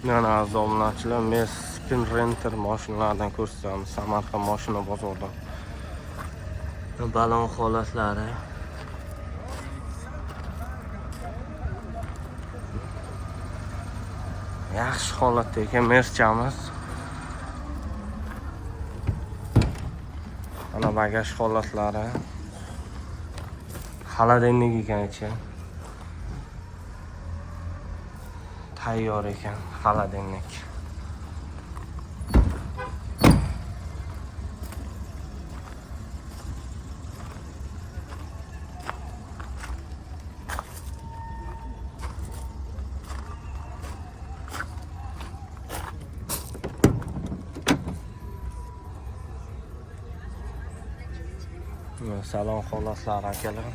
Mana, aziz obunachilar, Merc Sprinter mashinalardan ko'rsatamiz Samarqand mashina bozoridan. Balon holatlari. Yaxshi holatda ekan Merchamiz. Mana bagaj holatlari. Холодильник ekan ichi. Tayyor ekan холодильник. Mana salon holatlari, akalar.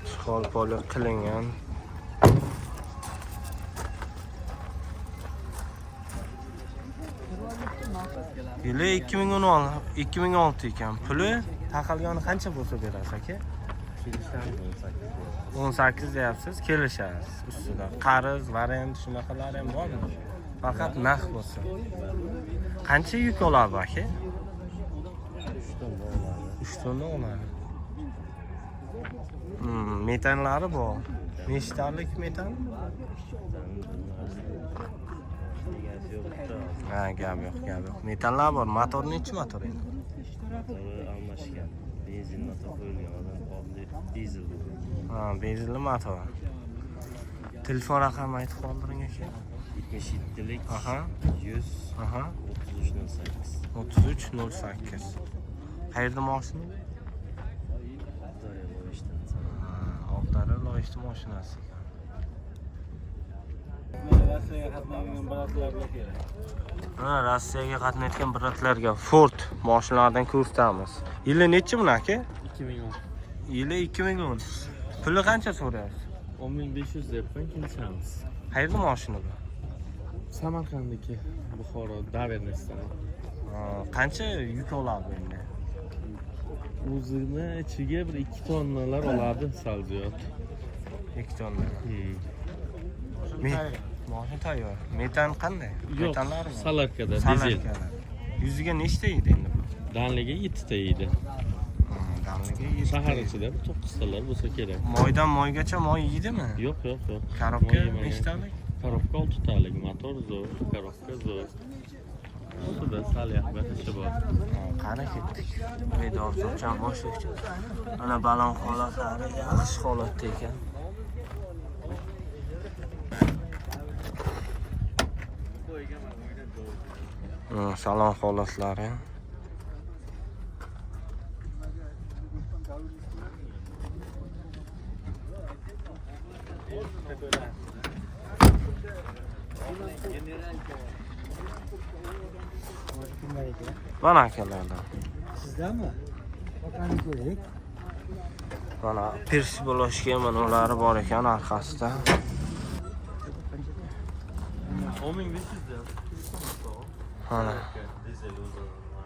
Chihol poli qilingan. Yili 2016, 2006 ekan. Puli taqalgani qancha bo'lsa berasiz, aka? 18 deyapsiz, kelishasiz ustida. Qarz, variant shunaqalar ham bormi? Faqat naq bo'lsin. Qancha yuk oladi aka? 3 tonna oladi. Metanlari bor. Nechtalik metan? Ha, gap yo'q, gap yo'q. Metanlar bor. Motor nechi motor endi? Motori almashgan. Benzin motor qo'yilgan, odam oddiy dizel bu. Ha, benzinli motor. Telefon raqami aytib qoldiring, aka. 77lik 100 33 08. 33 08. Qayerda mashina? Daryo Loyishdan. Ha, Oqdaryo Loyishti mashinasi ekan. Rossiyaga qatnaydigan брат larga kerak. Ha, Rossiyaga qatnayotgan брат larga Ford mashinalardan ko'rsatamiz. Yili nechi buni, aka? 2010. Yili 2010. Puli qancha so'rayapsiz? 10 500 deyapman, kelishamiz. Qayerda mashina bu? Samarqandniki, Buxoro доверенность dan. Ha, qancha yuk oladi endi? O'zini ichiga bir 2 tonnalar oladi, sal ziyod. 2 tonna. Mashina tayyor. Metan qanday? Yo'q, Metanlar bor. солярка da, dizel. Солярка da. Yuziga nechta yeydi endi bu? Danliga 7 ta yeydi. Ha, Danliga yettita. Shahar ichida bir 9 talar bo'lsa kerak. Moydan moygacha moy yeydimi? Yo'q, yo'q, yo'q. Коробка Moy yemagan. nechtalik? Коробка 6 talik, motor zo'r, коробка zo'r. Ustida sal yaxbat ishi bor. Ha, qani ketdik. Bedorcham boshlovchi. Mana balon holatlari yaxshi holatda ekan. Salon holatlari. Mana akalardan. Sizdami? Bakani ko'raylik. Mana persibolashga mana ulari bor ekan orqasida. 10 500 deyapti. Mana Dizel o'zi.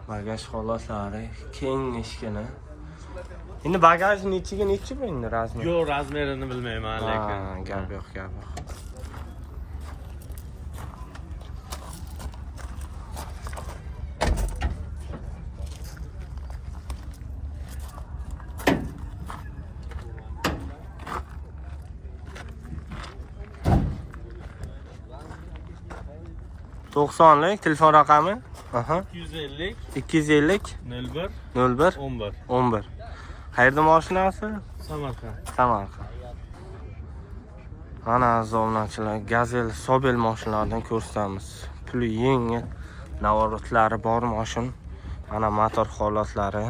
bagaj holatlari keng eshigini. Endi bagaj nechiga nechi bu endi размер? Yo'q, размер ini bilmayman lekin. Ha, gap yo'q, gap yo'q. 90lik telefon raqami? Aha. 250 250 01 01 11. 11. Qayerda mashinasi? Samarqand. Samarqand. Mana, aziz obunachilar, Gazel Sobel mashinalardan ko'rsatamiz. Puli yengil, наворот lari bor mashin. Mana motor holatlari.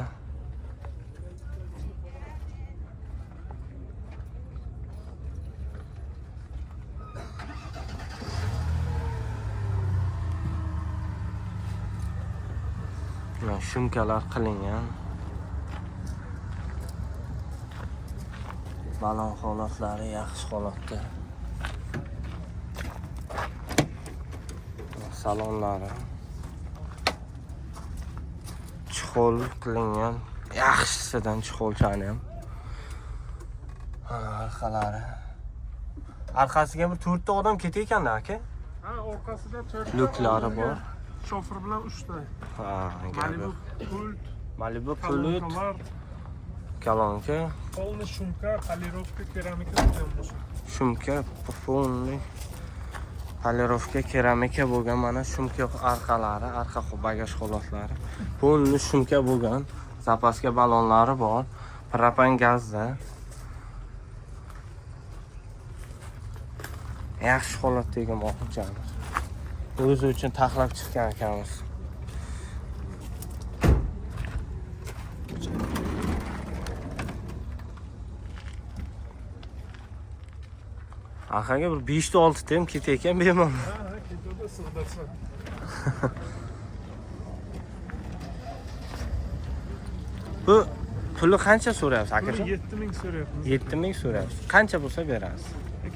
Mana shumkalar qilingan. Balon holatlari yaxshi holatda. Salonlari. Чехол qilingan. Yaxshisidan чехол chani ham. Mana orqalari. Orqasiga bir 4 ta odam ketayotganda aka. Ha, orqasida 4 Lyuklari bor. Shofir bilan 3 ta. Ha, Malibu pult, Malibu pult, kolonkalar, kolonka, полный шумка, полировка, keramika bo'lgan mashina. Шумка, полный полировка keramika bo'lgan mana шумка orqalari, arqa bagaj holatlari. Полный шумка bo'lgan, запаска balonlari bor, propan gazda. Yaxshi holatdagi mo'ljamiz. O'zi uchun taxlab chiqqan ekanmiz. Orqaga bir 5 ta 6 ta ham ketayotgan bemalol. Ha, ketadi sig'dirsa. Bu puli qancha so'rayapsiz Buni akajon? 7000 so'rayapmiz. 7000 so'rayapsiz. Qancha bo'lsa berasiz?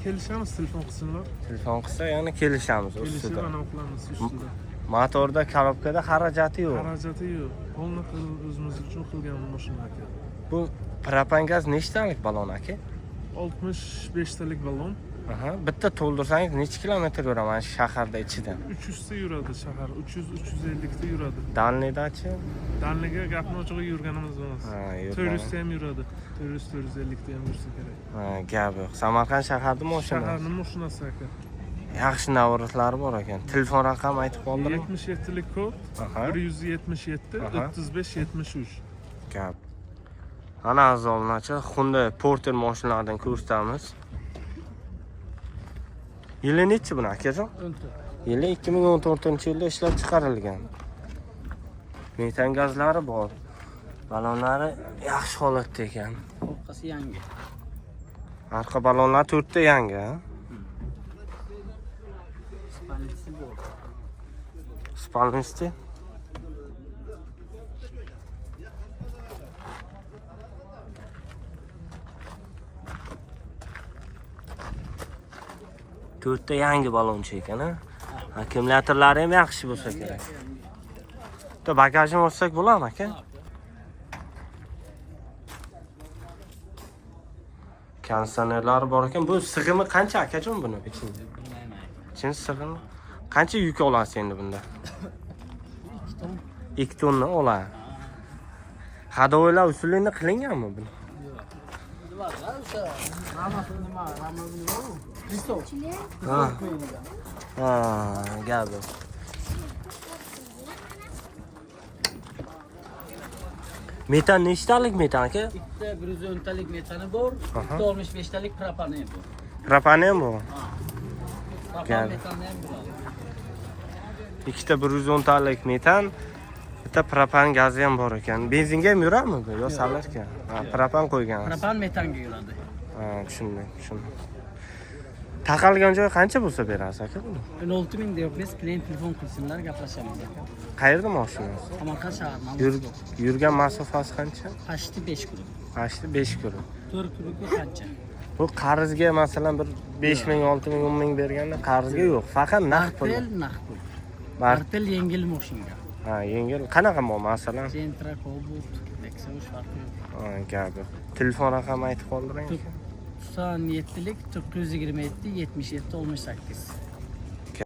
Kelishamiz, telefon qilsinlar. Telefon qilsa, yana kelishamiz Kelishib ustida. ana qilamiz ustida. Motorda, korobkada xarajati yo'q. Xarajati yo'q. Polni qilib o'zimiz uchun qilgan mashina aka. Bu propan gaz nechtalik balon aka? 65 talik balon. Aha, bitta to'ldirsangiz necha kilometr yuraman mana shu shaharda ichida? 300 ta yuradi shahar, 300-350 ta yuradi. Дальний dachi? Дальний ga gapni ochig'i yurganimiz emas. Ha, yurgan. 400 ta ham yuradi. 400-450 ta ham yursa kerak. Ha, gap yo'q. Samarqand shaharda mashina. Shaharning mashinasi aka. Yaxshi navratlari bor ekan. Telefon raqami aytib qoldiring. 77 lik kod Aha. 177 Aha. 35 73. Gap. Ana aziz obunachi, Hyundai Porter mashinalaridan ko'rsatamiz. Yili nechi buni akajon? 14. Yili 2014-yilda ishlab chiqarilgan. Metan gazlari bor. Balonlari yaxshi holatda ekan. Orqasi yangi. Arqa balonlar 4 ta yangi, ha? Spalnisi bor. Spalnisti. To'rtta yangi baloncha ekan, ha? Akkumulyatorlari ham yaxshi bo'lsa kerak. Bitta bagajini ochsak bo'ladimi aka? Konditsionerlari bor ekan. Bu sig'imi qancha akajon buni ichini? Bilmayman. Ichini sig'imi qancha yuk olasiz endi bunda? 2 ton. 2 tonna oladi. Ходовой lar usulini qilinganmi buni? Nima, o'sha ramasi nima, ramasi nima u? Pristov. Ha. Ha, gap yo'q. Metan nechtalik metan aka? Bitta 110 talik metani bor, Aha. bitta 65 talik propani bor. Propani ham bor. Propan Gap. metani ham bo'ladi. Ikkita 110 talik metan, bitta propan gazi ham bor ekan. Benzinga ham yuradimi bu yo salarkan? Ha, propan qo'ygansiz. Propan metanga yuradi. Ha, tushundim, tushundim. Taqalgan joyi qancha bo'lsa berasiz aka buni? 16 ming deyapmiz, klient telefon qilsinlar, gaplashamiz aka. Qayerda mashinangiz? Samarqand shahar, Yurgan masofasi qancha? Почти 5 круг. Почти 5 круг. 4 круг qancha? Bu qarzga masalan bir 5 ming, 6 ming, 10 ming berganda qarzga yo'q, faqat naqd pul. Bartel naqd pul. Bar Bartel yengil mashinaga. Ha, yengil. Qanaqa mo masalan? Gentra, Cobalt, Nexia farqi yo'q. Ha, gap yo'q. Telefon raqami aytib qoldiring aka. 97lik 927 77 68.